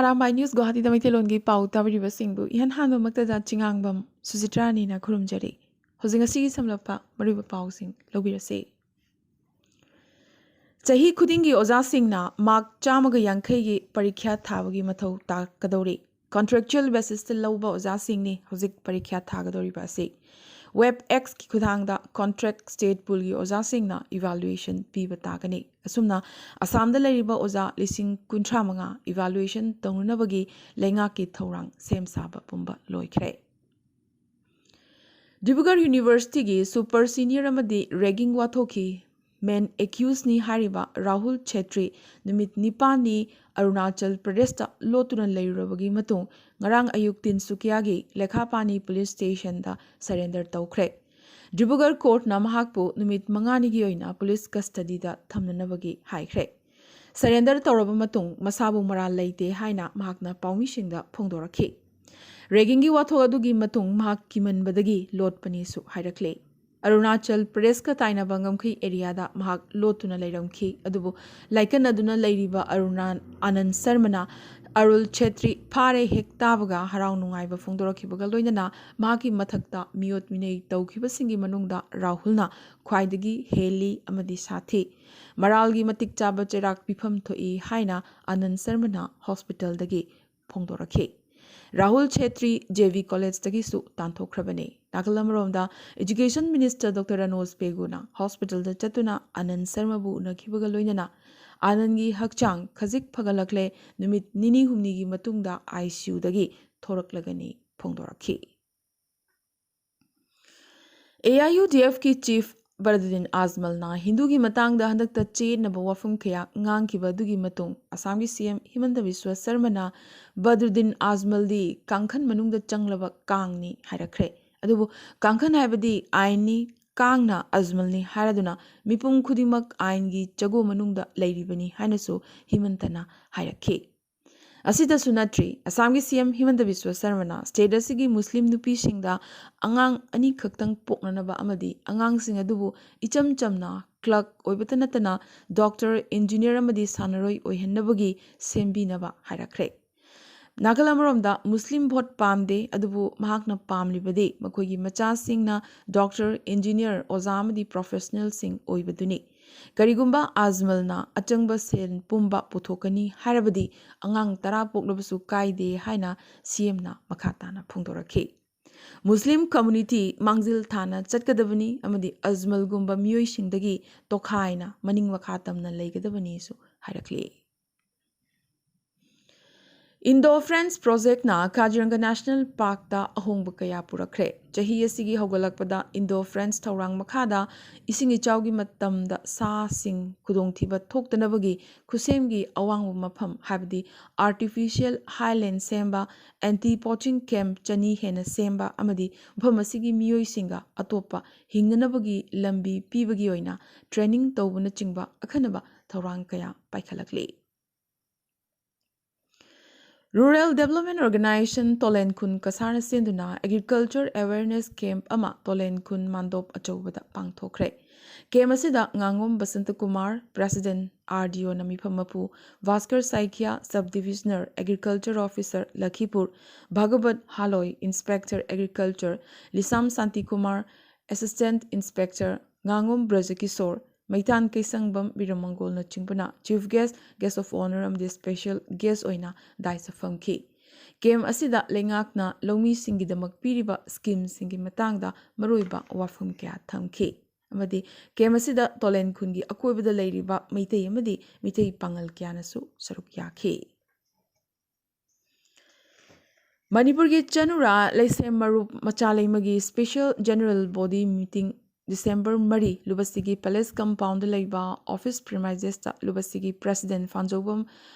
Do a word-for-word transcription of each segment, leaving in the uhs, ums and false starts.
Arambai news ꯒꯨꯋꯥꯍꯥꯇꯤꯗ ꯃꯩꯇꯩꯂꯣꯟꯒꯤ ꯄꯥꯎ ꯇꯥꯕꯤꯔꯤꯕꯁꯤꯡꯕꯨ ꯏꯍꯥꯟ ꯍꯥꯟꯕꯃꯛꯇꯗ ꯆꯤꯉꯥꯡꯕꯝ ꯁꯨꯖꯤꯇ꯭ꯔꯥꯅꯤꯅ ꯈꯨꯔꯨꯝꯖꯔꯤ꯫ ꯍꯧꯖꯤꯛ ꯉꯁꯤꯒꯤ ꯁꯝꯂꯞꯄ ꯃꯔꯨꯑꯣꯏꯕ ꯄꯥꯎꯁꯤꯡ ꯂꯧꯕꯤꯔꯁꯤ꯫ ꯆꯍꯤ ꯈꯨꯗꯤꯡꯒꯤ ꯑꯣꯖꯥꯁꯤꯡꯅ ꯃꯥꯔꯛ ꯆꯥꯝꯃꯒ ꯌꯥꯡꯈꯩꯒꯤ ꯄꯔꯤꯈ꯭ꯌꯥ ꯊꯥꯕꯒꯤ ꯃꯊꯧ ꯇꯥꯀꯗꯧꯔꯤ꯫ ꯀꯣꯟꯇ꯭ꯔꯦꯛꯆꯨꯑꯦꯜ ꯕꯦꯁꯤꯁꯇ ꯂꯧꯕ ꯑꯣꯖꯥꯁꯤꯡꯅꯤ ꯍꯧꯖꯤꯛ ꯄꯔꯤꯈ꯭ꯌꯥ ꯊꯥꯒꯗꯧꯔꯤꯕ ꯑꯁꯤ꯫ ꯋꯦꯕ ꯑꯦꯛꯁꯀꯤ ꯈꯨꯠꯊꯥꯡꯗ ꯀꯣꯟꯇ꯭ꯔꯦꯛ ꯁ꯭ꯇꯦꯠ ꯄꯨꯜꯒꯤ ꯑꯣꯖꯥꯁꯤꯡꯅ ꯏꯚꯥꯂꯨꯑꯦꯁꯟ ꯄꯤꯕ ꯇꯥꯒꯅꯤ꯫ ꯑꯁꯨꯝꯅ ꯑꯁꯥꯝꯗ ꯂꯩꯔꯤꯕ ꯑꯣꯖꯥ ꯂꯤꯁꯤꯡ ꯀꯨꯟꯊ꯭ꯔꯥ ꯃꯉꯥ ꯏꯚꯥꯂꯨꯑꯦꯁꯟ ꯇꯧꯅꯅꯕꯒꯤ ꯂꯩꯉꯥꯛꯀꯤ ꯊꯧꯔꯥꯡ ꯁꯦꯝ ꯁꯥꯕ ꯄꯨꯝꯕ ꯂꯣꯏꯈ꯭ꯔꯦ꯫ ꯗꯤꯕ꯭ꯔꯨꯒꯔ ꯌꯨꯅꯤꯚꯔꯁꯤꯇꯤꯒꯤ ꯁꯨꯄꯔ ꯁꯤꯅꯤꯌꯔ ꯑꯃꯗꯤ ꯔꯦꯒꯤꯡ ꯋꯥꯊꯣꯛꯀꯤ ꯃꯦꯟ ꯑꯦꯀ꯭ꯌꯨꯁꯅꯤ ꯍꯥꯏꯔꯤꯕ ꯔꯥꯍꯨꯜ ꯆꯦꯇ꯭ꯔꯤ ꯅꯨꯃꯤꯠ ꯅꯤꯄꯥꯟꯅꯤ ꯑꯔꯨꯅꯥꯆꯜ ꯄ꯭ꯔꯗꯦꯁꯇ ꯂꯣꯠꯇꯨꯅ ꯂꯩꯔꯨꯔꯕꯒꯤ ꯃꯇꯨꯡ ꯉꯔꯥꯡ ꯑꯌꯨꯛ ꯇꯤꯟꯁꯨꯀꯤꯌꯥꯒꯤ ꯂꯦꯈꯥꯄꯥꯅꯤ ꯄꯨꯂꯤꯁ ꯁ꯭ꯇꯦꯁꯟꯗ ꯁꯔꯦꯟꯗꯔ ꯇꯧꯈ꯭ꯔꯦ꯫ ꯗꯤꯕ꯭ꯔꯨꯒꯔ ꯀꯣꯔꯠꯅ ꯃꯍꯥꯛꯄꯨ ꯅꯨꯃꯤꯠ ꯃꯉꯥꯅꯤꯒꯤ ꯑꯣꯏꯅ ꯄꯨꯂꯤꯁ ꯀꯁꯇꯗꯤꯗ ꯊꯝꯅꯅꯕꯒꯤ ꯍꯥꯏꯈ꯭ꯔꯦ꯫ ꯁꯔꯦꯟꯗꯔ ꯇꯧꯔꯕ ꯃꯇꯨꯡ ꯃꯁꯥꯕꯨ ꯃꯔꯥꯜ ꯂꯩꯇꯦ ꯍꯥꯏꯅ ꯃꯍꯥꯛꯅ ꯄꯥꯎꯃꯤꯁꯤꯡꯗ ꯐꯣꯡꯗꯣꯔꯛꯈꯤ꯫ ꯔꯦꯒꯤꯡꯒꯤ ꯋꯥꯊꯣꯛ ꯑꯗꯨꯒꯤ ꯃꯇꯨꯡ ꯃꯍꯥꯛ ꯀꯤꯃꯟꯕꯗꯒꯤ ꯂꯣꯠꯄꯅꯤꯁꯨ ꯍꯥꯏꯔꯛꯂꯦ꯫ ꯑꯔꯨꯅꯥꯆꯜ ꯄ꯭ꯔꯗꯦꯁꯀ ꯇꯥꯏꯅꯕ ꯉꯝꯈꯩ ꯑꯦꯔꯤꯌꯥꯗ ꯃꯍꯥꯛ ꯂꯣꯠꯇꯨꯅ ꯂꯩꯔꯝꯈꯤ꯫ ꯑꯗꯨꯕꯨ ꯂꯥꯏꯀꯠꯅꯗꯨꯅ ꯂꯩꯔꯤꯕ ꯑꯔꯨꯅꯥ ꯑꯥꯅꯟ ꯁꯔꯃꯅ ꯑꯔꯨꯜ ꯆꯦꯇ꯭ꯔꯤ ꯐꯥꯔꯦ ꯍꯦꯛ ꯇꯥꯕꯒ ꯍꯔꯥꯎ ꯅꯨꯡꯉꯥꯏꯕ ꯐꯣꯡꯗꯣꯔꯛꯈꯤꯕꯒ ꯂꯣꯏꯅꯅ ꯃꯍꯥꯛꯀꯤ ꯃꯊꯛꯇ ꯃꯤꯑꯣꯠ ꯃꯤꯅꯩ ꯇꯧꯈꯤꯕꯁꯤꯡꯒꯤ ꯃꯅꯨꯡꯗ ꯔꯥꯍꯨꯜꯅ ꯈ꯭ꯋꯥꯏꯗꯒꯤ ꯍꯦꯜꯂꯤ ꯑꯃꯗꯤ ꯁꯥꯊꯤ꯫ ꯃꯔꯥꯜꯒꯤ ꯃꯇꯤꯛ ꯆꯥꯕ ꯆꯩꯔꯥꯛ ꯄꯤꯐꯝ ꯊꯣꯛꯏ ꯍꯥꯏꯅ ꯑꯥꯅꯟ ꯁꯔꯃꯅ ꯍꯣꯁꯄꯤꯇꯥꯜꯗꯒꯤ ꯐꯣꯡꯗꯣꯔꯛꯈꯤ꯫ ꯔꯥꯍꯨꯜ ꯆꯦꯇ꯭ꯔꯤ ꯖꯦ ꯕꯤ ꯀꯣꯂꯦꯖꯇꯒꯤꯁꯨ ꯇꯥꯟꯊꯣꯛꯈ꯭ꯔꯕꯅꯤ꯫ ꯅꯥꯀꯜ ꯑꯃꯔꯣꯝꯗ ꯏꯗꯨꯀꯦꯁꯟ ꯃꯤꯅꯤꯁꯇꯔ ꯗꯣꯛꯇꯔ ꯔꯅꯣꯖ ꯄꯦꯒꯨꯅ ꯍꯣꯁꯄꯤꯇꯥꯜꯗ ꯆꯠꯇꯨꯅ ꯑꯥꯅꯟ ꯁꯔꯃꯕꯨ ꯎꯅꯈꯤꯕꯒ ꯂꯣꯏꯅꯅ ꯑꯥꯅꯟꯒꯤ ꯍꯛꯆꯥꯡ ꯈꯖꯤꯛ ꯐꯒꯠꯂꯛꯂꯦ, ꯅꯨꯃꯤꯠ ꯅꯤꯅꯤ ꯍꯨꯝꯅꯤꯒꯤ ꯃꯇꯨꯡꯗ I C ꯌꯨꯗꯒꯤ ꯊꯣꯔꯛꯂꯒꯅꯤ ꯐꯣꯡꯗꯣꯔꯛꯈꯤ꯫ A I U D ꯑꯦꯐꯀꯤ chief ꯕꯔꯗꯨꯗꯤꯟ ꯑꯖꯃꯜꯅ ꯍꯤꯟꯗꯨꯒꯤ ꯃꯇꯥꯡꯗ ꯍꯟꯗꯛꯇ ꯆꯌꯦꯠꯅꯕ ꯋꯥꯐꯝ ꯀꯌꯥ ꯉꯥꯡꯈꯤꯕ ꯑꯗꯨꯒꯤ ꯃꯇꯨꯡ ꯑꯁꯥꯝꯒꯤ ꯁꯤ ꯑꯦꯝ ꯍꯤꯃꯟꯇ ꯕꯤꯁ꯭ꯋ ꯁꯔꯃꯅ ꯕꯗ꯭ꯔꯨꯗꯤꯟ ꯑꯖꯃꯜꯗꯤ ꯀꯥꯡꯈꯟ ꯃꯅꯨꯡꯗ ꯆꯪꯂꯕ ꯀꯥꯡꯅꯤ ꯍꯥꯏꯔꯛꯈ꯭ꯔꯦ꯫ ꯑꯗꯨꯕꯨ ꯀꯥꯡꯈꯟ ꯍꯥꯏꯕꯗꯤ ꯑꯥꯏꯟꯅꯤ, ꯀꯥꯡꯅ ꯑꯖꯃꯜꯅꯤ ꯍꯥꯏꯔꯗꯨꯅ ꯃꯤꯄꯨꯝ ꯈꯨꯗꯤꯡꯃꯛ ꯑꯥꯏꯟꯒꯤ ꯆꯒꯣ ꯃꯅꯨꯡꯗ ꯂꯩꯔꯤꯕꯅꯤ ꯍꯥꯏꯅꯁꯨ ꯍꯤꯃꯟꯇꯅ ꯍꯥꯏꯔꯛꯈꯤ꯫ ꯑꯁꯤꯗꯁꯨ ꯅꯠꯇ꯭ꯔꯤ, ꯑꯁꯥꯝꯒꯤ ꯁꯤ ꯑꯦꯝ ꯍꯤꯃꯟꯇ ꯕꯤꯁ꯭ꯋ ꯁꯔꯃꯅ ꯁ꯭ꯇꯦꯠ ꯑꯁꯤꯒꯤ ꯃꯨꯁꯂꯤꯝ ꯅꯨꯄꯤꯁꯤꯡꯗ ꯑꯉꯥꯡ ꯑꯅꯤꯈꯛꯇꯪ ꯄꯣꯛꯅꯅꯕ ꯑꯃꯗꯤ ꯑꯉꯥꯡꯁꯤꯡ ꯑꯗꯨꯕꯨ ꯏꯆꯝ ꯆꯝꯅ ꯀ꯭ꯂꯔꯛ ꯑꯣꯏꯕꯇ ꯅꯠꯇꯅ ꯗꯣꯛꯇꯔ, ꯏꯟꯖꯤꯅꯤꯌꯔ ꯑꯃꯗꯤ ꯁꯥꯟꯅꯔꯣꯏ ꯑꯣꯏꯍꯟꯅꯕꯒꯤ ꯁꯦꯝꯕꯤꯅꯕ ꯍꯥꯏꯔꯛꯈ꯭ꯔꯦ꯫ ꯅꯥꯀꯜ ꯑꯃꯔꯣꯝꯗ ꯃꯨꯁꯂꯤꯝ ꯚꯣꯠ ꯄꯥꯝꯗꯦ, ꯑꯗꯨꯕꯨ ꯃꯍꯥꯛꯅ ꯄꯥꯝꯂꯤꯕꯗꯤ ꯃꯈꯣꯏꯒꯤ ꯃꯆꯥꯁꯤꯡꯅ ꯗꯣꯛꯇꯔ, ꯏꯟꯖꯤꯅꯤꯌꯔ, ꯑꯣꯖꯥ ꯑꯃꯗꯤ ꯄ꯭ꯔꯣꯐꯦꯁꯅꯦꯜꯁꯤꯡ ꯑꯣꯏꯕꯗꯨꯅꯤ꯫ ꯀꯔꯤꯒꯨꯝꯕ ꯑꯖꯃꯜꯅ ꯑꯆꯪꯕ ꯁꯦꯜ ꯄꯨꯝꯕ ꯄꯨꯊꯣꯛꯀꯅꯤ ꯍꯥꯏꯔꯕꯗꯤ ꯑꯉꯥꯡ ꯇꯔꯥ ꯄꯣꯛꯂꯕꯁꯨ ꯀꯥꯏꯗꯦ ꯍꯥꯏꯅ ꯁꯤ ꯑꯦꯝꯅ ꯃꯈꯥ ꯇꯥꯅ ꯐꯣꯡꯗꯣꯔꯛꯈꯤ꯫ ꯃꯨꯁꯂꯤꯝ ꯀꯝꯃ꯭ꯌꯨꯅꯤꯇꯤ ꯃꯥꯡꯖꯤꯜ ꯊꯥꯅ ꯆꯠꯀꯗꯕꯅꯤ ꯑꯃꯗꯤ ꯑꯖꯃꯜꯒꯨꯝꯕ ꯃꯤꯑꯣꯏꯁꯤꯡꯗꯒꯤ ꯇꯣꯈꯥꯏꯅ ꯃꯅꯤꯡ ꯃꯈꯥ ꯇꯝꯅ ꯂꯩꯒꯗꯕꯅꯤꯁꯨ ꯍꯥꯏꯔꯛꯂꯤ꯫ ꯏꯟꯗꯣ ꯐ꯭ꯔꯦꯟꯁ ꯄ꯭ꯔꯣꯖꯦꯛꯅ ꯀꯥꯖꯤꯔꯪꯒ ꯅꯦꯁꯅꯦꯜ ꯄꯥꯔꯛꯇ ꯑꯍꯣꯡꯕ ꯀꯌꯥ ꯄꯨꯔꯛꯈ꯭ꯔꯦ꯫ ꯆꯍꯤ ꯑꯁꯤꯒꯤ ꯍꯧꯒꯠꯂꯛꯄꯗ ꯏꯟꯗꯣ ꯐ꯭ꯔꯦꯟꯁ ꯊꯧꯔꯥꯡ ꯃꯈꯥꯗ ꯏꯁꯤꯡ ꯏꯆꯥꯎꯒꯤ ꯃꯇꯝꯗ ꯁꯥꯁꯤꯡ ꯈꯨꯗꯣꯡꯊꯤꯕ ꯊꯣꯛꯇꯅꯕꯒꯤ ꯈꯨꯠꯁꯦꯝꯒꯤ ꯑꯋꯥꯡꯕ ꯃꯐꯝ, ꯍꯥꯏꯕꯗꯤ artificial highland ꯁꯦꯝꯕ, anti poaching camp ꯆꯅꯤ ꯍꯦꯟꯅ ꯁꯦꯝꯕ ꯑꯃꯗꯤ ꯃꯐꯝ ꯑꯁꯤꯒꯤ ꯃꯤꯑꯣꯏꯁꯤꯡꯒ ꯑꯇꯣꯞꯄ ꯍꯤꯡꯅꯅꯕꯒꯤ ꯂꯝꯕꯤ ꯄꯤꯕꯒꯤ ꯑꯣꯏꯅ training ꯇꯧꯕꯅꯆꯤꯡꯕ ꯑꯈꯟꯅꯕ ꯊꯧꯔꯥꯡ ꯀꯌꯥ ꯄꯥꯏꯈꯠꯂꯛꯂꯤ꯫ Rural Development Organization ꯇꯣꯂꯦꯟ ꯈꯨꯟ ꯀꯁꯥꯔꯅ ꯁꯤꯟꯗꯨꯅ agriculture awareness camp ꯑꯃ ꯇꯣꯂꯦꯟ ꯈꯨꯟ ꯃꯥꯟꯗꯣꯞ ꯑꯆꯧꯕꯗ ꯄꯥꯡꯊꯣꯛꯈ꯭ꯔꯦ꯫ Camp ꯑꯁꯤꯗ ꯉꯥꯉꯣꯝ Basanta Kumar, President, R D O ꯅ ꯃꯤꯐꯝ ꯃꯄꯨ, Bhaskar ꯁꯥꯏꯀꯤꯌꯥ, Sub Divisioner Agriculture Officer ꯂꯈꯤꯄꯨꯔ, Bhagavat ꯍꯥꯂꯣꯏ, Inspector Agriculture, ꯂꯤꯁꯥꯝ Shanti Kumar, Assistant Inspector, ꯉꯥꯉꯣꯝ ꯕ꯭ꯔꯖꯀꯤꯁꯣꯔ, ꯃꯩꯇꯥꯟ ꯀꯩꯁꯪꯕꯝ ꯕꯤꯔꯃꯪꯒꯣꯜꯅꯆꯤꯡꯕꯅ Chief Guest, Guest of Honour ꯑꯃꯗꯤ Special Guest ꯑꯣꯏꯅ ꯗꯥꯏꯁꯇ ꯐꯝꯈꯤ꯫ Camp ꯑꯁꯤꯗ ꯂꯩꯉꯥꯛꯅ ꯂꯧꯃꯤꯁꯤꯡꯒꯤꯗꯃꯛ ꯄꯤꯔꯤꯕ ꯁ꯭ꯀꯤꯝꯁꯤꯡꯒꯤ ꯃꯇꯥꯡꯗ ꯃꯔꯨꯑꯣꯏꯕ ꯋꯥꯐꯝ ꯀꯌꯥ ꯊꯝꯈꯤ꯫ ꯑꯃꯗꯤ camp ꯑꯁꯤꯗ ꯇꯣꯂꯦꯟ ꯈꯨꯟꯒꯤ ꯑꯀꯣꯏꯕꯗ ꯂꯩꯔꯤꯕ ꯃꯩꯇꯩ ꯑꯃꯗꯤ ꯃꯤꯇꯩ ꯄꯥꯉꯜ ꯀꯌꯥꯅꯁꯨ ꯁꯔꯨꯛ ꯌꯥꯈꯤ꯫ ꯃꯅꯤꯄꯨꯔꯒꯤ ꯆꯅꯨꯔꯥ ꯂꯩꯁꯦꯝ ꯃꯔꯨꯞ ꯃꯆꯥ ꯂꯩꯃꯒꯤ Special General Body Meeting December ꯃꯔꯤ ꯂꯨꯕꯁꯤꯒꯤ Palace Compound ꯗ ꯂꯩꯕ office premises ꯇ ꯂꯨꯕꯁꯤꯒꯤ President ꯐꯥꯟꯖꯧꯕꯝ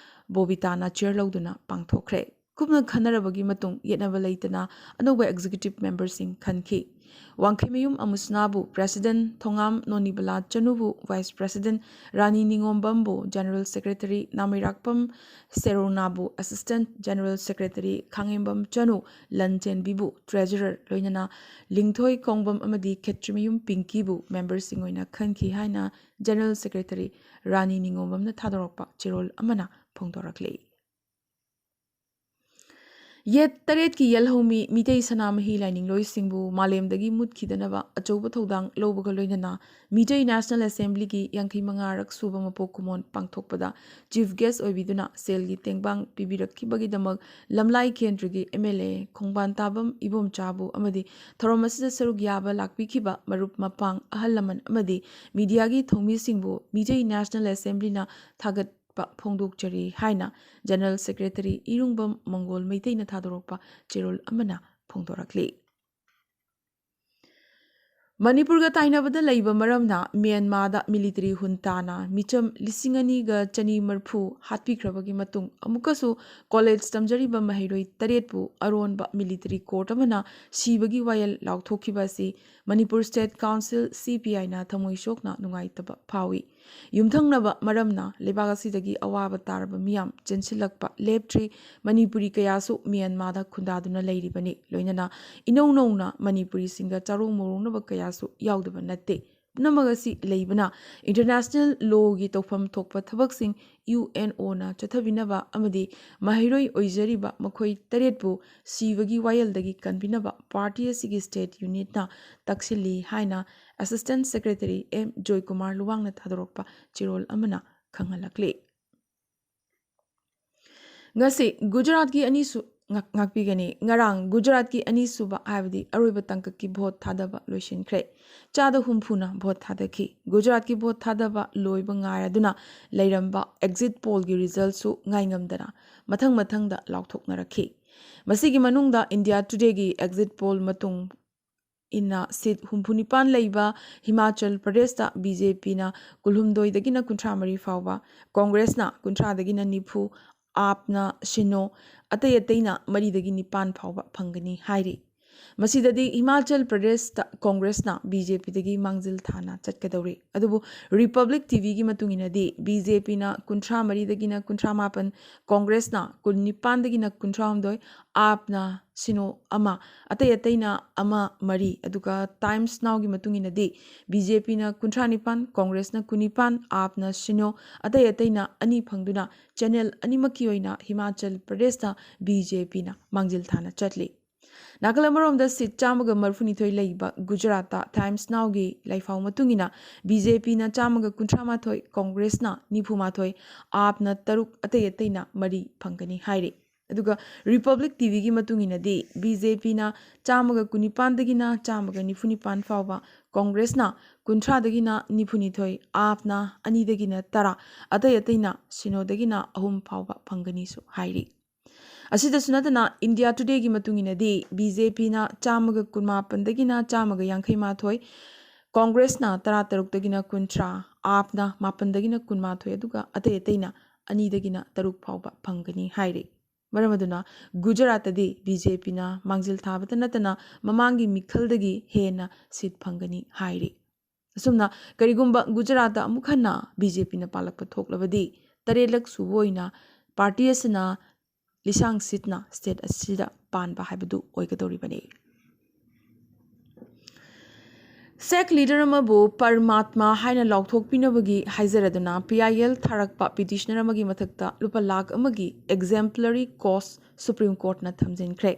ꯕꯣꯕꯤꯇꯥꯅ chair ꯂꯧꯗꯨꯅ ꯄꯥꯡꯊꯣꯛꯈ꯭ꯔꯦ꯫ ꯀꯨꯞꯅ ꯈꯟꯅꯔꯕꯒꯤ ꯃꯇꯨꯡ ꯌꯦꯠꯅꯕ ꯂꯩꯇꯅ ꯑꯅꯧꯕ executive member ꯁꯤꯡ ꯈꯟꯈꯤ꯫ ꯋꯥꯡꯈꯩꯃꯌꯨꯝ ꯑꯃꯨꯁꯅꯥꯕꯨ President, ꯊꯣꯉꯥꯝ ꯅꯣꯅꯤꯕꯂꯥ ꯆꯅꯨꯕꯨ Vice President, ꯔꯥꯅꯤ ꯅꯤꯉꯣꯝꯕꯝꯕꯨ General Secretary, ꯅꯥꯃꯩꯔꯥꯛꯄꯝ ꯁꯦꯔꯣꯅꯥꯕꯨ Assistant General Secretary, ꯈꯥꯉꯦꯝꯕꯝ ꯆꯅꯨ ꯂꯟꯆꯦꯟꯕꯤꯕꯨ Treasurer, ꯂꯣꯏꯅꯅ ꯂꯤꯡꯊꯣꯏ ꯈꯣꯡꯕꯝ ꯑꯃꯗꯤ ꯈꯦꯇ꯭ꯔꯤꯃꯌꯨꯝ ꯄꯤꯡꯀꯤꯕꯨ member ꯁꯤꯡ ꯑꯣꯏꯅ ꯈꯟꯈꯤ ꯍꯥꯏꯅ General Secretary ꯔꯥꯅꯤ ꯅꯤꯉꯣꯝꯕꯝꯅ ꯊꯥꯗꯣꯔꯛꯄ ꯆꯦꯔꯣꯜ ꯑꯃꯅ ꯐꯣꯡꯗꯣꯔꯛꯂꯤ꯫ ꯌꯦꯠ ꯇꯔꯦꯠꯀꯤ ꯌꯦꯜꯍꯧꯃꯤ ꯃꯤꯇꯩ ꯁꯅꯥꯃꯍꯤ ꯂꯥꯏꯅꯤꯡꯂꯣꯏꯁꯤꯡꯕꯨ ꯃꯥꯂꯦꯝꯗꯒꯤ ꯃꯨꯠꯈꯤꯗꯅꯕ ꯑꯆꯧꯕ ꯊꯧꯗꯥꯡ ꯂꯧꯕꯒ ꯂꯣꯏꯅꯅ ꯃꯤꯇꯩ National Assemblyꯒꯤ ꯌꯥꯡꯈꯩ ꯃꯉꯥꯔꯛ ꯁꯨꯕ ꯃꯄꯣꯛ ꯀꯨꯝꯑꯣꯟ ꯄꯥꯡꯊꯣꯛꯄꯗ Chief Guest ꯑꯣꯏꯕꯤꯗꯨꯅ ꯁꯦꯜꯒꯤ ꯇꯦꯡꯕꯥꯡ ꯄꯤꯕꯤꯔꯛꯈꯤꯕꯒꯤꯗꯃꯛ ꯂꯝꯂꯥꯏ ꯀꯦꯟꯗ꯭ꯔꯒꯤ MLA ꯈꯣꯡꯕꯥꯟ ꯇꯥꯕꯝ ꯏꯕꯣꯝꯆꯥꯕꯨ ꯑꯃꯗꯤ ꯊꯧꯔꯝ ꯑꯁꯤꯗ ꯁꯔꯨꯛ ꯌꯥꯕ ꯂꯥꯛꯄꯤꯈꯤꯕ ꯃꯔꯨꯞ ꯃꯄꯥꯡ, ꯑꯍꯜ ꯂꯃꯟ ꯑꯃꯗꯤ mediaꯒꯤ ꯊꯧꯃꯤꯁꯤꯡꯕꯨ ꯃꯤꯇꯩ National Assemblyꯅ ꯊꯥꯒꯠ ꯐꯣꯡꯗꯣꯛꯆꯔꯤ ꯍꯥꯏꯅ General Secretary ꯏꯔꯨꯡꯕꯝ ꯃꯪꯒꯣꯜ ꯃꯩꯇꯩꯅ ꯊꯥꯗꯣꯔꯛꯄ ꯆꯦꯔꯣꯜ ꯑꯃꯅ ꯐꯣꯡꯗꯣꯔꯛꯂꯤ꯫ ꯃꯅꯤꯄꯨꯔꯒ ꯇꯥꯏꯅꯕꯗ ꯂꯩꯕ ꯃꯔꯝꯅ ꯃ꯭ꯌꯥꯟꯃꯥꯔꯗ military juntaꯅ ꯃꯤꯆꯝ ꯂꯤꯁꯤꯡ ꯑꯅꯤꯒ ꯆꯅꯤ ꯃꯔꯤꯐꯨ ꯍꯥꯠꯄꯤꯈ꯭ꯔꯕꯒꯤ ꯃꯇꯨꯡ ꯑꯃꯨꯛꯀꯁꯨ college ꯇꯝꯖꯔꯤꯕ ꯃꯍꯩꯔꯣꯏ ꯇꯔꯦꯠꯄꯨ ꯑꯔꯣꯟꯕ military court ꯑꯃꯅ ꯁꯤꯕꯒꯤ ꯋꯥꯌꯦꯜ ꯂꯥꯎꯊꯣꯛꯈꯤꯕ ꯑꯁꯤ Manipur State Council, CPIꯅ ꯊꯃꯣꯏ ꯁꯣꯛꯅ ꯅꯨꯡꯉꯥꯏꯇꯕ ꯐꯥꯎꯏ꯫ ꯌꯨꯝꯊꯪꯅꯕ ꯃꯔꯝꯅ ꯂꯩꯕꯥꯛ ꯑꯁꯤꯗꯒꯤ ꯑꯋꯥꯕ ꯇꯥꯔꯕ ꯃꯤꯌꯥꯝ ꯆꯦꯟꯁꯤꯜꯂꯛꯄ ꯂꯦꯞꯇ꯭ꯔꯤ꯫ ꯃꯅꯤꯄꯨꯔꯤ ꯀꯌꯥꯁꯨ ꯃ꯭ꯌꯥꯟꯃꯥꯔꯗ ꯈꯨꯟꯗꯥꯗꯨꯅ ꯂꯩꯔꯤꯕꯅꯤ꯫ ꯂꯣꯏꯅꯅ ꯏꯅꯧ ꯅꯧꯅ ꯃꯅꯤꯄꯨꯔꯤꯁꯤꯡꯒ ꯆꯥꯔꯣꯡ ꯃꯣꯔꯣꯡꯅꯕ ꯀꯌꯥꯁꯨ ꯌꯥꯎꯗꯕ ꯅꯠꯇꯦ꯫ ꯄꯨꯝꯅꯃꯛ ꯑꯁꯤ ꯂꯩꯕꯅ international lawꯒꯤ ꯇꯧꯐꯝ ꯊꯣꯛꯄ ꯊꯕꯛꯁꯤꯡ UNOꯅ ꯆꯠꯊꯕꯤꯅꯕ ꯑꯃꯗꯤ ꯃꯍꯩꯔꯣꯏ ꯑꯣꯏꯖꯔꯤꯕ ꯃꯈꯣꯏ ꯇꯔꯦꯠꯄꯨ ꯁꯤꯕꯒꯤ ꯋꯥꯌꯦꯜꯗꯒꯤ ꯀꯟꯕꯤꯅꯕ party ꯑꯁꯤꯒꯤ state unitꯅ ꯇꯛꯁꯤꯜꯂꯤ ꯍꯥꯏꯅ Assistant Secretary M ꯖꯣꯏꯀꯨꯃꯥꯔ ꯂꯨꯋꯥꯡꯅ ꯊꯥꯗꯣꯔꯛꯄ ꯆꯦꯔꯣꯜ ꯑꯃꯅ ꯈꯪꯍꯜꯂꯛꯂꯤ꯫ ꯉꯁꯤ ꯒꯨꯖꯔꯥꯠꯀꯤ ꯑꯅꯤꯁꯨ-, ꯉꯥꯛ-, ꯉꯥꯛꯄꯤꯒꯅꯤ꯫ ꯉꯔꯥꯡ ꯒꯨꯖꯔꯥꯠꯀꯤ ꯑꯅꯤꯁꯨꯕ ꯍꯥꯏꯕꯗꯤ ꯑꯔꯣꯏꯕ ꯇꯥꯡꯀꯛꯀꯤ vote ꯊꯥꯗꯕ ꯂꯣꯏꯁꯤꯟꯈ꯭ꯔꯦ꯫ ꯆꯥꯗ ꯍꯨꯝꯐꯨꯅ vote ꯊꯥꯗꯈꯤ꯫ ꯒꯨꯖꯔꯥꯠꯀꯤ vote ꯊꯥꯗꯕ ꯂꯣꯏꯕ ꯉꯥꯏꯔꯗꯨꯅ ꯂꯩꯔꯝꯕ exit pollꯒꯤ resultꯁꯨ ꯉꯥꯏꯉꯝꯗꯅ ꯃꯊꯪ ꯃꯊꯪꯗ ꯂꯥꯎꯊꯣꯛꯅꯔꯛꯈꯤ꯫ ꯃꯁꯤꯒꯤ ꯃꯅꯨꯡꯗ India Todayꯒꯤ exit poll ꯃꯇꯨꯡ ꯏꯟꯅ seat ꯍꯨꯝꯐꯨ ꯅꯤꯄꯥꯟ ꯂꯩꯕ ꯍꯤꯃꯥꯆꯜ ꯄ꯭ꯔꯗꯦꯁꯇ BJPꯅ ꯀꯨꯟꯍꯨꯝꯗꯣꯏꯗꯒꯤꯅ ꯀꯨꯟꯊ꯭ꯔꯥ ꯃꯔꯤ ꯐꯥꯎꯕ, ꯀꯣꯡꯒ꯭ꯔꯦꯁꯅ ꯀꯨꯟꯊ꯭ꯔꯥꯗꯒꯤꯅ ꯅꯤꯐꯨ, AAPꯅ ꯁꯤꯅꯣ, ꯑꯇꯩ ꯑꯇꯩꯅ ꯃꯔꯤꯗꯒꯤ ꯅꯤꯄꯥꯟ ꯐꯥꯎꯕ ꯐꯪꯒꯅꯤ ꯍꯥꯏꯔꯤ꯫ ꯃꯁꯤꯗꯗꯤ ꯍꯤꯃꯥꯆꯜ ꯄ꯭ꯔꯗꯦꯁꯇ ꯀꯣꯡꯒ꯭ꯔꯦꯁꯅ ꯕꯤ ꯖꯦ ꯄꯤꯗꯒꯤ ꯃꯥꯡꯖꯤꯜ ꯊꯥꯅ ꯆꯠꯀꯗꯧꯔꯤ꯫ ꯑꯗꯨꯕꯨ ꯔꯤꯄꯕ꯭ꯂꯤꯛ ꯇꯤ ꯚꯤꯒꯤ ꯃꯇꯨꯡ ꯏꯟꯅꯗꯤ ꯕꯤ ꯖꯦ ꯄꯤꯅ ꯀꯨꯟꯊ꯭ꯔꯥ ꯃꯔꯤꯗꯒꯤꯅ ꯀꯨꯟꯊ꯭ꯔꯥ ꯃꯥꯄꯟ, ꯀꯣꯡꯒ꯭ꯔꯦꯁꯅ ꯀꯨꯟꯅꯤꯄꯥꯟꯗꯒꯤꯅ ꯀꯨꯟꯊ꯭ꯔꯥ ꯍꯨꯝꯗꯣꯏ, ꯑꯥꯞꯅ ꯁꯤꯅꯣ ꯑꯃ, ꯑꯇꯩ ꯑꯇꯩꯅ ꯑꯃ ꯃꯔꯤ, ꯑꯗꯨꯒ ꯇꯥꯏꯝꯁ ꯅꯥꯎꯒꯤ ꯃꯇꯨꯡ ꯏꯟꯅꯗꯤ ꯕꯤ ꯖꯦ ꯄꯤꯅ ꯀꯨꯟꯊ꯭ꯔꯥ ꯅꯤꯄꯥꯟ, ꯀꯣꯡꯒ꯭ꯔꯦꯁꯅ ꯀꯨꯟꯅꯤꯄꯥꯟ, ꯑꯥꯞꯅ ꯁꯤꯅꯣ, ꯑꯇꯩ ꯑꯇꯩꯅ ꯑꯅꯤ ꯐꯪꯗꯨꯅ ꯆꯦꯅꯦꯜ ꯑꯅꯤꯃꯛꯀꯤ ꯑꯣꯏꯅ ꯍꯤꯃꯥꯆꯜ ꯄ꯭ꯔꯗꯦꯁꯇ ꯕꯤ ꯖꯦ ꯄꯤꯅ ꯃꯥꯡꯖꯤꯜ ꯊꯥꯅ ꯆꯠꯂꯤ꯫ ꯅꯥꯀꯜ ꯑꯃꯔꯣꯝꯗ ꯁꯤꯠ ꯆꯥꯝꯃꯒ ꯃꯔꯤꯐꯨꯅꯤꯊꯣꯏ ꯂꯩꯕ ꯒꯨꯖꯔꯥꯠꯇ ꯇꯥꯏꯝꯁ ꯅꯥꯎꯒꯤ ꯂꯥꯏꯐꯥꯎ ꯃꯇꯨꯡ ꯏꯟꯅ ꯕꯤ ꯖꯦ ꯄꯤꯅ ꯆꯥꯝꯃꯒ ꯀꯨꯟꯊ꯭ꯔꯥ ꯃꯥꯊꯣꯏ, ꯀꯣꯡꯒ꯭ꯔꯦꯁꯅ ꯅꯤꯐꯨ ꯃꯥꯊꯣꯏ, ꯑꯥꯞꯅ ꯇꯔꯨꯛ, ꯑꯇꯩ ꯑꯇꯩꯅ ꯃꯔꯤ ꯐꯪꯒꯅꯤ ꯍꯥꯏꯔꯤ꯫ ꯑꯗꯨꯒ ꯔꯤꯄꯕ꯭ꯂꯤꯛ ꯇꯤ ꯚꯤꯒꯤ ꯃꯇꯨꯡ ꯏꯟꯅꯗꯤ ꯕꯤ ꯖꯦ ꯄꯤꯅ ꯆꯥꯝꯃꯒ ꯀꯨꯟꯅꯤꯄꯥꯟꯗꯒꯤꯅ ꯆꯥꯝꯃꯒ ꯅꯤꯐꯨ ꯅꯤꯄꯥꯟ ꯐꯥꯎꯕ, ꯀꯣꯡꯒ꯭ꯔꯦꯁꯅ ꯀꯨꯟꯊ꯭ꯔꯥꯗꯒꯤꯅ ꯅꯤꯐꯨꯅꯤꯊꯣꯏ, ꯑꯥꯞꯅ ꯑꯅꯤꯗꯒꯤꯅ ꯇꯔꯥ, ꯑꯇꯩ ꯑꯇꯩꯅ ꯁꯤꯅꯣꯗꯒꯤꯅ ꯑꯍꯨꯝ ꯐꯥꯎꯕ ꯐꯪꯒꯅꯤꯁꯨ ꯍꯥꯏꯔꯤ꯫ ꯑꯁꯤꯗꯁꯨ ꯅꯠꯇꯅ ꯏꯟꯗꯤꯌꯥ ꯇꯨꯗꯦꯒꯤ ꯃꯇꯨꯡ ꯏꯟꯅꯗꯤ ꯕꯤ ꯖꯦ ꯄꯤꯅ ꯆꯥꯝꯃꯒ ꯀꯨꯟꯃꯥꯄꯟꯗꯒꯤꯅ ꯆꯥꯝꯃꯒ ꯌꯥꯡꯈꯩ ꯃꯥꯊꯣꯏ, ꯀꯣꯡꯒ꯭ꯔꯦꯁꯅ ꯇꯔꯥꯇꯔꯨꯛꯇꯒꯤꯅ ꯀꯨꯟꯊ꯭ꯔꯥ, ꯑꯥꯞꯅ ꯃꯥꯄꯟꯗꯒꯤꯅ ꯀꯨꯟꯃꯥꯊꯣꯏ, ꯑꯗꯨꯒ ꯑꯇꯩ ꯑꯇꯩꯅ ꯑꯅꯤꯗꯒꯤꯅ ꯇꯔꯨꯛ ꯐꯥꯎꯕ ꯐꯪꯒꯅꯤ ꯍꯥꯏꯔꯤ꯫ ꯃꯔꯝ ꯑꯗꯨꯅ ꯒꯨꯖꯔꯥꯠꯇꯗꯤ ꯕꯤ ꯖꯦ ꯄꯤꯅ ꯃꯥꯡꯖꯤꯜ ꯊꯥꯕꯇ ꯅꯠꯇꯅ ꯃꯃꯥꯡꯒꯤ ꯃꯤꯈꯜꯗꯒꯤ ꯍꯦꯟꯅ ꯁꯤꯠ ꯐꯪꯒꯅꯤ ꯍꯥꯏꯔꯤ꯫ ꯑꯁꯨꯝꯅ ꯀꯔꯤꯒꯨꯝꯕ ꯒꯨꯖꯔꯥꯠꯇ ꯑꯃꯨꯛ ꯍꯟꯅ ꯕꯤ ꯖꯦ ꯄꯤꯅ ꯄꯥꯜꯂꯛꯄ ꯊꯣꯛꯂꯕꯗꯤ ꯇꯔꯦꯠꯂꯛ ꯁꯨꯕ ꯑꯣꯏꯅ ꯄꯥꯔꯇꯤ ꯑꯁꯤꯅ ꯂꯤꯁꯥꯡ ꯁꯤꯠꯅ ꯁ꯭ꯇꯦꯠ ꯑꯁꯤꯗ ꯄꯥꯟꯕ ꯍꯥꯏꯕꯗꯨ ꯑꯣꯏꯒꯗꯧꯔꯤꯕꯅꯤ꯫ ꯁꯦꯛ ꯂꯤꯗꯔ ꯑꯃꯕꯨ ꯄꯔꯃꯥꯠꯃꯥ ꯍꯥꯏꯅ ꯂꯥꯎꯊꯣꯛꯄꯤꯅꯕꯒꯤ ꯍꯥꯏꯖꯔꯗꯨꯅ ꯄꯤ ꯑꯥꯏ ꯑꯦꯜ ꯊꯥꯔꯛꯄ ꯄꯤꯇꯤꯁꯅꯔ ꯑꯃꯒꯤ ꯃꯊꯛꯇ ꯂꯨꯄꯥ ꯂꯥꯈ ꯑꯃꯒꯤ ꯑꯦꯛꯖꯦꯝꯄ꯭ꯂꯔꯤ ꯀꯣꯁ ꯁꯨꯄ꯭ꯔꯤꯝ ꯀꯣꯔꯠꯅ ꯊꯝꯖꯤꯟꯈ꯭ꯔꯦ꯫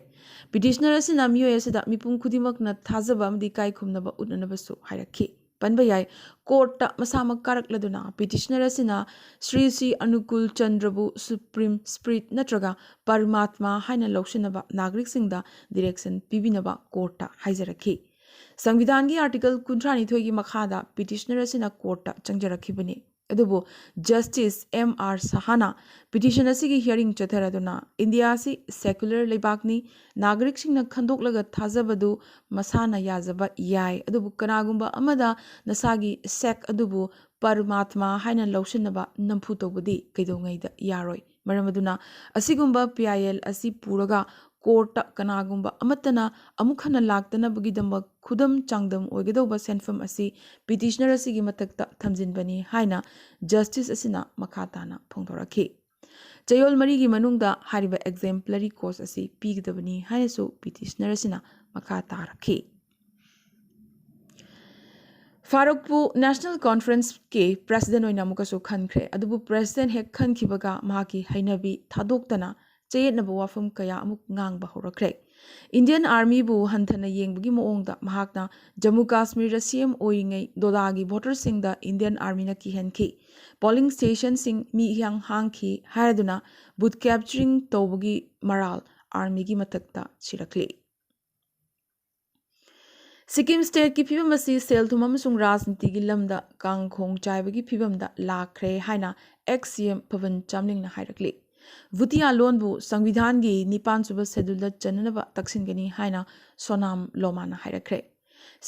ꯄꯤꯇꯤꯁꯅꯔ ꯑꯁꯤꯅ ꯃꯤꯑꯣꯏ ꯑꯁꯤꯗ ꯃꯤꯄꯨꯝ ꯈꯨꯗꯤꯡꯃꯛꯅ ꯊꯥꯖꯕ ꯑꯃꯗꯤ ꯏꯀꯥꯏ ꯈꯨꯝꯅꯕ ꯎꯠꯅꯅꯕꯁꯨ ꯍꯥꯏꯔꯛꯈꯤ꯫ ꯄꯟꯕ ꯌꯥꯏ, ꯀꯣꯔꯠꯇ ꯃꯁꯥꯃꯛ ꯀꯥꯔꯛꯂꯗꯨꯅ ꯄꯤꯇꯤꯁꯅꯔ ꯑꯁꯤꯅ ꯁ꯭ꯔꯤ ꯁ꯭ꯔꯤ ꯑꯅꯨꯀꯨꯜ ꯆꯟꯗ꯭ꯔꯕꯨ ꯁꯨꯄ꯭ꯔꯤꯝ ꯁ꯭ꯄꯤꯔꯤꯠ ꯅꯠꯇ꯭ꯔꯒ ꯄꯔꯃꯥꯠꯃꯥ ꯍꯥꯏꯅ ꯂꯧꯁꯤꯟꯅꯕ ꯅꯥꯒꯔꯤꯛꯁꯤꯡꯗ ꯗꯤꯔꯦꯛꯁꯟ ꯄꯤꯕꯤꯅꯕ ꯀꯣꯔꯠꯇ ꯍꯥꯏꯖꯔꯛꯈꯤ꯫ ꯁꯪꯕꯤꯙꯥꯟꯒꯤ ꯑꯥꯔꯇꯤꯀꯜ ꯀꯨꯟꯊ꯭ꯔꯥꯅꯤꯊꯣꯏꯒꯤ ꯃꯈꯥꯗ ꯄꯤꯇꯤꯁꯅꯔ ꯑꯁꯤꯅ ꯀꯣꯔꯠꯇ ꯆꯪꯖꯔꯛꯈꯤꯕꯅꯤ꯫ ꯑꯗꯨꯕꯨ ꯖꯁꯇꯤꯁ ꯑꯦꯝ ꯑꯥꯔ ꯁꯍꯥꯅ ꯄꯤꯇꯤꯁꯟ ꯑꯁꯤꯒꯤ ꯍꯤꯌꯥꯔꯤꯡ ꯆꯠꯊꯔꯗꯨꯅ ꯏꯟꯗꯤꯌꯥ ꯑꯁꯤ ꯁꯦꯀꯨꯂꯔ ꯂꯩꯕꯥꯛꯅꯤ, ꯅꯥꯒꯔꯤꯛꯁꯤꯡꯅ ꯈꯟꯗꯣꯛꯂꯒ ꯊꯥꯖꯕꯗꯨ ꯃꯁꯥꯅ ꯌꯥꯖꯕ ꯌꯥꯏ, ꯑꯗꯨꯕꯨ ꯀꯅꯥꯒꯨꯝꯕ ꯑꯃꯗ ꯅꯁꯥꯒꯤ ꯁꯦꯛ ꯑꯗꯨꯕꯨ ꯄꯔꯃꯥꯠꯃꯥ ꯍꯥꯏꯅ ꯂꯧꯁꯤꯟꯅꯕ ꯅꯝꯐꯨ ꯇꯧꯕꯗꯤ ꯀꯩꯗꯧꯉꯩꯗ ꯌꯥꯔꯣꯏ꯫ ꯃꯔꯝ ꯑꯗꯨꯅ ꯑꯁꯤꯒꯨꯝꯕ ꯄꯤ ꯑꯥꯏ ꯑꯦꯜ ꯑꯁꯤ ꯄꯨꯔꯒ ꯀꯣꯔꯠꯇ ꯀꯅꯥꯒꯨꯝꯕ ꯑꯃꯠꯇꯅ ꯑꯃꯨꯛ ꯍꯟꯅ ꯂꯥꯛꯇꯅꯕꯒꯤꯗꯃꯛ ꯈꯨꯗꯝ ꯆꯥꯡꯗꯝ ꯑꯣꯏꯒꯗꯧꯕ ꯁꯦꯟꯐꯝ ꯑꯁꯤ ꯄꯤꯇꯤꯁꯅꯔ ꯑꯁꯤꯒꯤ ꯃꯊꯛꯇ ꯊꯝꯖꯤꯟꯕꯅꯤ ꯍꯥꯏꯅ ꯖꯁꯇꯤꯁ ꯑꯁꯤꯅ ꯃꯈꯥ ꯇꯥꯅ ꯐꯣꯡꯗꯣꯔꯛꯈꯤ꯫ ꯆꯌꯣꯜ ꯃꯔꯤꯒꯤ ꯃꯅꯨꯡꯗ ꯍꯥꯏꯔꯤꯕ ꯑꯦꯛꯖꯦꯝꯄ꯭ꯂꯔꯤ ꯀꯣꯁ ꯑꯁꯤ ꯄꯤꯒꯗꯕꯅꯤ ꯍꯥꯏꯅꯁꯨ ꯄꯤꯇꯤꯁꯅꯔ ꯑꯁꯤꯅ ꯃꯈꯥ ꯇꯥꯔꯛꯈꯤ꯫ ꯐꯥꯔꯨꯛꯄꯨ ꯅꯦꯁꯅꯦꯜ ꯀꯣꯟꯐꯔꯦꯟꯁꯀꯤ ꯄ꯭ꯔꯦꯁꯤꯗꯦꯟ ꯑꯣꯏꯅ ꯑꯃꯨꯛꯀꯁꯨ ꯈꯟꯈ꯭ꯔꯦ꯫ ꯑꯗꯨꯕꯨ ꯄ꯭ꯔꯦꯁꯤꯗꯦꯟ ꯍꯦꯛ ꯈꯟꯈꯤꯕꯒ ꯃꯍꯥꯛꯀꯤ ꯍꯩꯅꯕꯤ ꯊꯥꯗꯣꯛꯇꯅ ꯆꯌꯦꯠꯅꯕ ꯋꯥꯐꯝ ꯀꯌꯥ ꯑꯃꯨꯛ ꯉꯥꯡꯕ ꯍꯧꯔꯛꯈ꯭ꯔꯦ꯫ ꯏꯟꯗꯤꯌꯟ ꯑꯥꯔꯃꯤꯕꯨ ꯍꯟꯊꯅ ꯌꯦꯡꯕꯒꯤ ꯃꯑꯣꯡꯗ ꯃꯍꯥꯛꯅ ꯖꯝꯃꯨ ꯀꯥꯁꯃꯤꯔꯗ ꯁꯤ ꯑꯦꯝ ꯑꯣꯏꯔꯤꯉꯩ ꯗꯣꯗꯥꯒꯤ ꯚꯣꯇꯔꯁꯤꯡꯗ ꯏꯟꯗꯤꯌꯟ ꯑꯥꯔꯃꯤꯅ ꯀꯤꯍꯟꯈꯤ꯫ ꯄꯣꯂꯤꯡ ꯁ꯭ꯇꯦꯁꯟꯁꯤꯡ ꯃꯤ ꯏꯍꯥꯡ ꯍꯥꯡꯈꯤ ꯍꯥꯏꯔꯗꯨꯅ ꯕꯨꯠ ꯀꯦꯞꯆꯔꯤꯡ ꯇꯧꯕꯒꯤ ꯃꯔꯥꯜ ꯑꯥꯔꯃꯤꯒꯤ ꯃꯊꯛꯇ ꯁꯤꯔꯛꯂꯤ꯫ ꯁꯤꯛꯀꯤꯝ ꯁ꯭ꯇꯦꯠꯀꯤ ꯐꯤꯕꯝ ꯑꯁꯤ ꯁꯦꯜ ꯊꯨꯝ ꯑꯃꯁꯨꯡ ꯔꯥꯖꯅꯤꯇꯤꯒꯤ ꯂꯝꯗ ꯀꯥꯡꯈꯣꯡ ꯆꯥꯏꯕꯒꯤ ꯐꯤꯕꯝꯗ ꯂꯥꯛꯈ꯭ꯔꯦ ꯍꯥꯏꯅ ꯑꯦꯛꯁ ꯁꯤ ꯑꯦꯝ ꯐꯕꯟ ꯆꯥꯝꯂꯤꯡꯅ ꯍꯥꯏꯔꯛꯂꯤ꯫ ꯚꯨꯇꯤꯌꯥ ꯂꯣꯟꯕꯨ ꯁꯪꯕꯤꯙꯥꯟꯒꯤ ꯅꯤꯄꯥꯟꯁꯨꯕ ꯁꯦꯗꯨꯜꯗ ꯆꯟꯅꯅꯕ ꯇꯛꯁꯤꯟꯒꯅꯤ ꯍꯥꯏꯅ ꯁꯣꯅꯥꯝ ꯂꯣꯃꯥꯅ ꯍꯥꯏꯔꯛꯈ꯭ꯔꯦ꯫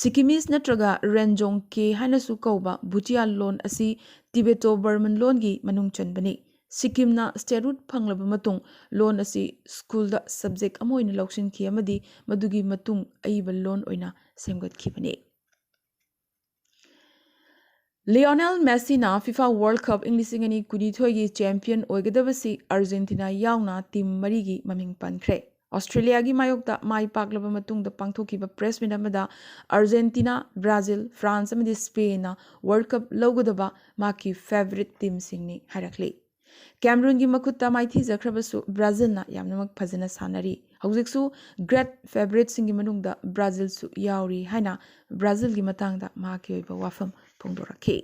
ꯁꯤꯛꯀꯤꯃꯤꯁ ꯅꯠꯇ꯭ꯔꯒ ꯔꯦꯟꯖꯣꯡ ꯀꯦ ꯍꯥꯏꯅꯁꯨ ꯀꯧꯕ ꯚꯨꯇꯤꯌꯥ ꯂꯣꯟ ꯑꯁꯤ ꯇꯤꯕꯦꯇꯣ ꯕꯔꯃꯟ ꯂꯣꯟꯒꯤ ꯃꯅꯨꯡ ꯆꯟꯕꯅꯤ꯫ ꯁꯤꯛꯀꯤꯝꯅ ꯁ꯭ꯇꯦꯠꯍꯨꯗ ꯐꯪꯂꯕ ꯃꯇꯨꯡ ꯂꯣꯟ ꯑꯁꯤ ꯁ꯭ꯀꯨꯜꯗ ꯁꯕꯖꯦꯛ ꯑꯃ ꯑꯣꯏꯅ ꯂꯧꯁꯤꯟꯈꯤ ꯑꯃꯗꯤ ꯃꯗꯨꯒꯤ ꯃꯇꯨꯡ ꯑꯏꯕ ꯂꯣꯟ ꯑꯣꯏꯅ ꯁꯦꯝꯒꯠꯈꯤꯕꯅꯤ꯫ ꯂꯤꯑꯣꯅꯦꯜ ꯃꯦꯁꯤꯅ ꯐꯤꯐꯥ ꯋꯥꯔꯜ ꯀꯞ ꯏꯪ ꯂꯤꯁꯤꯡ ꯑꯅꯤ ꯀꯨꯟꯅꯤꯊꯣꯏꯒꯤ ꯆꯦꯝꯄꯤꯌꯟ ꯑꯣꯏꯒꯗꯕꯁꯤ ꯑꯥꯔꯖꯦꯟꯇꯤꯅꯥ ꯌꯥꯎꯅ ꯇꯤꯝ ꯃꯔꯤꯒꯤ ꯃꯃꯤꯡ ꯄꯟꯈ꯭ꯔꯦ꯫ ꯑꯣꯁꯇ꯭ꯔꯦꯂꯤꯌꯥꯒꯤ ꯃꯥꯌꯣꯛꯇ ꯃꯥꯏ ꯄꯥꯛꯂꯕ ꯃꯇꯨꯡꯗ ꯄꯥꯡꯊꯣꯛꯈꯤꯕ ꯄ꯭ꯔꯦꯁ ꯃꯤꯠ ꯑꯃꯗ ꯑꯥꯔꯖꯦꯟꯇꯤꯅꯥ, ꯕ꯭ꯔꯥꯖꯤꯜ, ꯐ꯭ꯔꯥꯟꯁ ꯑꯃꯗꯤ ꯁ꯭ꯄꯦꯟꯅ ꯋꯥꯔꯜ ꯀꯞ ꯂꯧꯒꯗꯕ ꯃꯍꯥꯛꯀꯤ ꯐꯦꯚꯔꯤꯠ ꯇꯤꯝꯁꯤꯡꯅꯤ ꯍꯥꯏꯔꯛꯂꯤ꯫ ꯀꯦꯃꯔꯨꯟꯒꯤ ꯃꯈꯨꯠꯇ ꯃꯥꯏꯊꯤꯖꯈ꯭ꯔꯕꯁꯨ ꯕ꯭ꯔꯥꯖꯤꯜꯅ ꯌꯥꯝꯅꯃꯛ ꯐꯖꯅ ꯁꯥꯟꯅꯔꯤ꯫ ꯍꯧꯖꯤꯛꯁꯨ ꯒ꯭ꯔꯦꯠ ꯐꯦꯚꯔꯤꯠꯁꯤꯡꯒꯤ ꯃꯅꯨꯡꯗ ꯕ꯭ꯔꯥꯖꯤꯜꯁꯨ ꯌꯥꯎꯔꯤ ꯍꯥꯏꯅ ꯕ꯭ꯔꯥꯖꯤꯜꯒꯤ ꯃꯇꯥꯡꯗ ꯃꯍꯥꯛꯀꯤ ꯑꯣꯏꯕ ꯋꯥꯐꯝ ꯐꯣꯡꯗꯣꯔꯛꯈꯤ꯫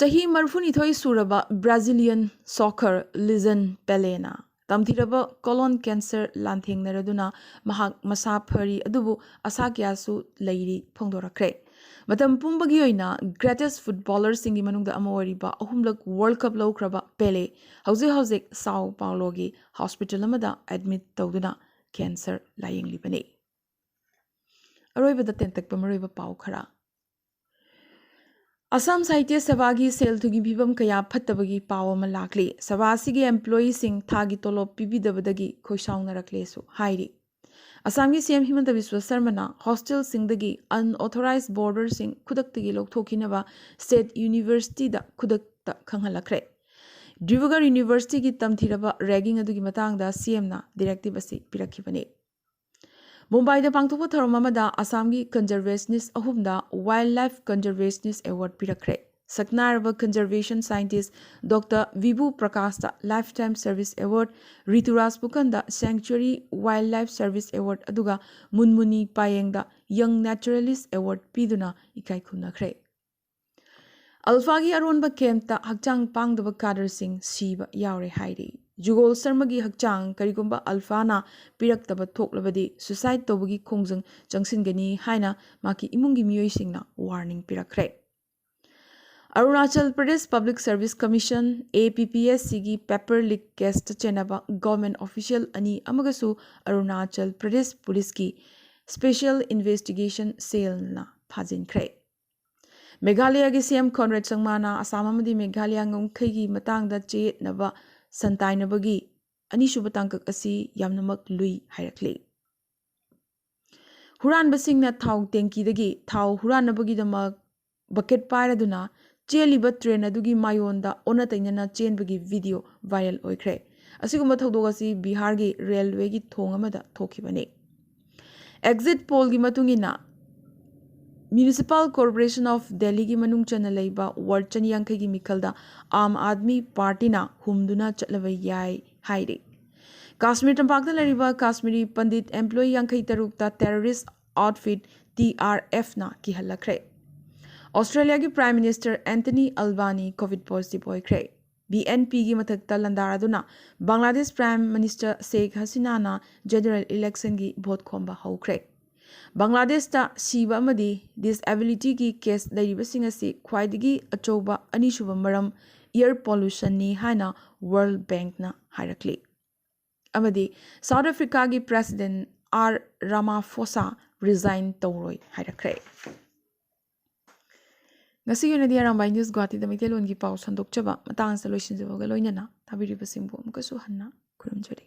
ꯆꯍꯤ ꯃꯔꯤꯐꯨꯅꯤꯊꯣꯏ ꯁꯨꯔꯕ ꯕ꯭ꯔꯥꯖꯤꯂꯤꯌꯟ ꯁꯣꯀꯔ ꯂꯤꯖꯟ ꯄꯦꯂꯦꯅ ꯇꯝꯊꯤꯔꯕ ꯀꯣꯂꯣꯟ ꯀꯦꯟꯁꯔ ꯂꯥꯟꯊꯦꯡꯅꯔꯗꯨꯅ ꯃꯍꯥꯛ ꯃꯁꯥ ꯐꯔꯤ, ꯑꯗꯨꯕꯨ ꯑꯁꯥ ꯀꯌꯥꯁꯨ ꯂꯩꯔꯤ ꯐꯣꯡꯗꯣꯔꯛꯈ꯭ꯔꯦ꯫ ꯃꯇꯝ ꯄꯨꯝꯕꯒꯤ ꯑꯣꯏꯅ ꯒ꯭ꯔꯦꯇꯦꯁ ꯐꯨꯠꯕꯣꯂꯔꯁꯤꯡꯒꯤ ꯃꯅꯨꯡꯗ ꯑꯃ ꯑꯣꯏꯔꯤꯕ ꯑꯍꯨꯝꯂꯛ ꯋꯥꯔꯜ ꯀꯞ ꯂꯧꯈ꯭ꯔꯕ ꯄꯦꯂꯦ ꯍꯧꯖꯤꯛ ꯍꯧꯖꯤꯛ ꯁꯥꯎ ꯄꯥꯎꯂꯣꯒꯤ ꯍꯣꯁꯄꯤꯇꯥꯜ ꯑꯃꯗ ꯑꯦꯗꯃꯤꯠ ꯇꯧꯗꯨꯅ ꯀꯦꯟꯁꯔ ꯂꯥꯌꯦꯡꯂꯤꯕꯅꯤ꯫ ꯑꯔꯣꯏꯕꯗ ꯇꯦꯟꯇꯛꯄ ꯃꯔꯨꯑꯣꯏꯕ ꯄꯥꯎ ꯈꯔ꯫ ꯑꯁꯥꯝ ꯁꯥꯍꯤꯇ꯭ꯌ ꯁꯚꯥꯒꯤ ꯁꯦꯜ ꯊꯨꯝꯒꯤ ꯐꯤꯕꯝ ꯀꯌꯥ ꯐꯠꯇꯕꯒꯤ ꯄꯥꯎ ꯑꯃ ꯂꯥꯛꯂꯤ꯫ ꯁꯚꯥ ꯑꯁꯤꯒꯤ employeeꯁꯤꯡ ꯊꯥꯒꯤ ꯇꯣꯂꯣꯞ ꯄꯤꯕꯤꯗꯕꯗꯒꯤ ꯈꯣꯏꯁꯥꯎꯅꯔꯛꯂꯦꯁꯨ ꯍꯥꯏꯔꯤ꯫ ꯑꯁꯥꯝꯒꯤ ꯁꯤ ꯑꯦꯝ ꯍꯤꯃꯟꯇ ꯕꯤꯁ꯭ꯋ ꯁꯔꯃꯅ hostelꯁꯤꯡꯗꯒꯤ unauthorized boarderꯁꯤꯡ ꯈꯨꯗꯛꯇꯒꯤ ꯂꯧꯊꯣꯛꯈꯤꯅꯕ state universityꯗ ꯈꯨꯗꯛꯇ ꯈꯪꯍꯜꯂꯛꯈ꯭ꯔꯦ꯫ ꯗꯤꯕ꯭ꯔꯨꯒꯔ Universityꯒꯤ ꯇꯝꯊꯤꯔꯕ ragging ꯑꯗꯨꯒꯤ ꯃꯇꯥꯡꯗ ꯁꯤ ꯑꯦꯝꯅ directive ꯑꯁꯤ ꯄꯤꯔꯛꯈꯤꯕꯅꯤ꯫ ꯃꯨꯝꯕꯥꯏꯗ ꯄꯥꯡꯊꯣꯛꯄ ꯊꯧꯔꯝ ꯑꯃꯗ ꯑꯁꯥꯝꯒꯤ conservationist ꯑꯍꯨꯝꯗ Wildlife Conservationist Award ꯄꯤꯔꯛꯈ꯭ꯔꯦ꯫ ꯁꯛꯅꯥꯏꯔꯕ conservation scientist ꯗꯣꯛꯇꯔ ꯚꯤꯚꯨ ꯄ꯭ꯔꯀꯥꯁꯇ Lifetime Service Award, ꯔꯤꯇꯨꯔꯥꯖ ꯄꯨꯀꯟꯗ Sanctuary Wildlife Service Award, ꯑꯗꯨꯒ ꯃꯨꯟꯃꯨꯅꯤ ꯄꯥꯌꯦꯡꯗ Young Naturalist Award ꯄꯤꯗꯨꯅ ꯏꯀꯥꯏ ꯈꯨꯝꯅꯈ꯭ꯔꯦ꯫ ꯑꯜꯐꯥꯒꯤ ꯑꯔꯣꯟꯕ campꯇ ꯍꯛꯆꯥꯡ ꯄꯥꯡꯗꯕ cadreꯁꯤꯡ ꯁꯤꯕ ꯌꯥꯎꯔꯦ ꯍꯥꯏꯔꯤ꯫ ꯖꯨꯒꯣꯜ ꯁꯔꯃꯒꯤ ꯍꯛꯆꯥꯡ ꯀꯔꯤꯒꯨꯝꯕ ꯑꯜꯐꯥꯅ ꯄꯤꯔꯛꯇꯕ ꯊꯣꯛꯂꯕꯗꯤ suicide ꯇꯧꯕꯒꯤ ꯈꯣꯡꯖꯪ ꯆꯪꯁꯤꯟꯒꯅꯤ ꯍꯥꯏꯅ ꯃꯍꯥꯛꯀꯤ ꯏꯃꯨꯡꯒꯤ ꯃꯤꯑꯣꯏꯁꯤꯡꯅ warning ꯄꯤꯔꯛꯈ꯭ꯔꯦ꯫ Arunachal Pradesh Public Service Commission, APPSCꯒꯤ paper leak caseꯇ ꯆꯦꯟꯅꯕ government official ꯑꯅꯤ ꯑꯃꯒꯁꯨ ꯑꯔꯨꯅꯥꯆꯜ ꯄ꯭ꯔꯗꯦꯁ ꯄꯨꯂꯤꯁꯀꯤ Special Investigation Cellꯅ ꯐꯥꯖꯤꯟꯈ꯭ꯔꯦ꯫ ꯃꯦꯘꯥꯂꯌꯒꯤ ꯁꯤ ꯑꯦꯝ ꯀꯣꯟꯔꯦꯗ ꯁꯪꯃꯥꯅ ꯑꯁꯥꯝ ꯑꯃꯗꯤ ꯃꯦꯘꯥꯂꯌ ꯉꯝꯈꯩꯒꯤ ꯃꯇꯥꯡꯗ ꯆꯌꯦꯠꯅꯕ ꯁꯟꯇꯥꯏꯅꯕꯒꯤ ꯑꯅꯤꯁꯨꯕ ꯇꯥꯡꯀꯛ ꯑꯁꯤ ꯌꯥꯝꯅꯃꯛ ꯂꯨꯏ ꯍꯥꯏꯔꯛꯂꯤ꯫ ꯍꯨꯔꯥꯟꯕꯁꯤꯡꯅ ꯊꯥꯎ ꯇꯦꯡꯀꯤꯗꯒꯤ ꯊꯥꯎ ꯍꯨꯔꯥꯟꯅꯕꯒꯤꯗꯃꯛ bucket ꯄꯥꯏꯔꯗꯨꯅ ꯆꯦꯜꯂꯤꯕ train ꯑꯗꯨꯒꯤ ꯃꯥꯌꯣꯟꯗ ꯑꯣꯟꯅ ꯇꯩꯅꯅ ꯆꯦꯟꯕꯒꯤ video viral ꯑꯣꯏꯈ꯭ꯔꯦ꯫ ꯑꯁꯤꯒꯨꯝꯕ ꯊꯧꯗꯣꯛ ꯑꯁꯤ ꯕꯤꯍꯥꯔꯒꯤ railwayꯒꯤ ꯊꯣꯡ ꯑꯃꯗ ꯊꯣꯛꯈꯤꯕꯅꯤ꯫ Exit pollꯒꯤ ꯃꯇꯨꯡ ꯏꯟꯅ, Municipal Corporation of Delhiꯒꯤ ꯃꯅꯨꯡ ꯆꯟꯅ ꯂꯩꯕ ward ꯆꯅꯤ ꯌꯥꯡꯈꯩꯒꯤ ꯃꯤꯈꯜꯗ ꯑꯥꯝ ꯑꯥꯗꯃꯤ ꯄꯥꯔꯇꯤꯅ ꯍꯨꯝꯗꯨꯅ ꯆꯠꯂꯕ ꯌꯥꯏ ꯍꯥꯏꯔꯤ꯫ ꯀꯥꯁꯃꯤꯔ ꯇꯝꯄꯥꯛꯇ ꯂꯩꯔꯤꯕ ꯀꯥꯁꯃꯤꯔꯤ ꯄꯟꯗꯤꯠ employee ꯌꯥꯡꯈꯩ ꯇꯔꯨꯛꯇ terrorist outfit TRFꯅ ꯀꯤꯍꯜꯂꯛꯈ꯭ꯔꯦ꯫ ꯑꯣꯁꯇ꯭ꯔꯦꯂꯤꯌꯥꯒꯤ Prime Minister Anthony Albanese COVID positive ꯑꯣꯏꯈ꯭ꯔꯦ꯫ BNPꯒꯤ ꯃꯊꯛꯇ ꯂꯥꯟꯗꯥꯔꯗꯨꯅ ꯕꯪꯒ꯭ꯂꯥꯗꯦꯁ Prime Minister ꯁꯦꯈ ꯍꯁꯤꯅꯥꯅ general electionꯒꯤ vote ꯈꯣꯝꯕ ꯍꯧꯈ꯭ꯔꯦ꯫ ꯕꯪꯒ꯭ꯂꯥꯗꯦꯁꯇ ꯁꯤꯕ ꯑꯃꯗꯤ disabilityꯒꯤ case ꯂꯩꯔꯤꯕꯁꯤꯡ ꯑꯁꯤ ꯈ꯭ꯋꯥꯏꯗꯒꯤ ꯑꯆꯧꯕ ꯑꯅꯤꯁꯨꯕ ꯃꯔꯝ air pollutionꯅꯤ ꯍꯥꯏꯅ World Bankꯅ ꯍꯥꯏꯔꯛꯂꯤ꯫ ꯑꯃꯗꯤ South Africaꯒꯤ President R Ramaphosa resign ꯇꯧꯔꯣꯏ ꯍꯥꯏꯔꯛꯈ꯭ꯔꯦ꯫ ꯉꯁꯤꯒꯤ ꯑꯣꯏꯅꯗꯤ ꯑꯔꯥꯝꯕꯥꯏ ꯅ꯭ꯌꯨꯁ ꯒꯨꯋꯥꯍꯥꯇꯤꯗ ꯃꯩꯇꯩꯂꯣꯟꯒꯤ ꯄꯥꯎ ꯁꯟꯗꯣꯛꯆꯕ ꯃꯇꯥꯡꯁꯤꯗ ꯂꯣꯏꯁꯤꯟꯖꯕꯒ ꯂꯣꯏꯅꯅ ꯇꯥꯕꯤꯔꯤꯕꯁꯤꯡꯕꯨ ꯑꯃꯨꯛꯀꯁꯨ ꯍꯟꯅ ꯈꯨꯔꯨꯝꯖꯔꯤ꯫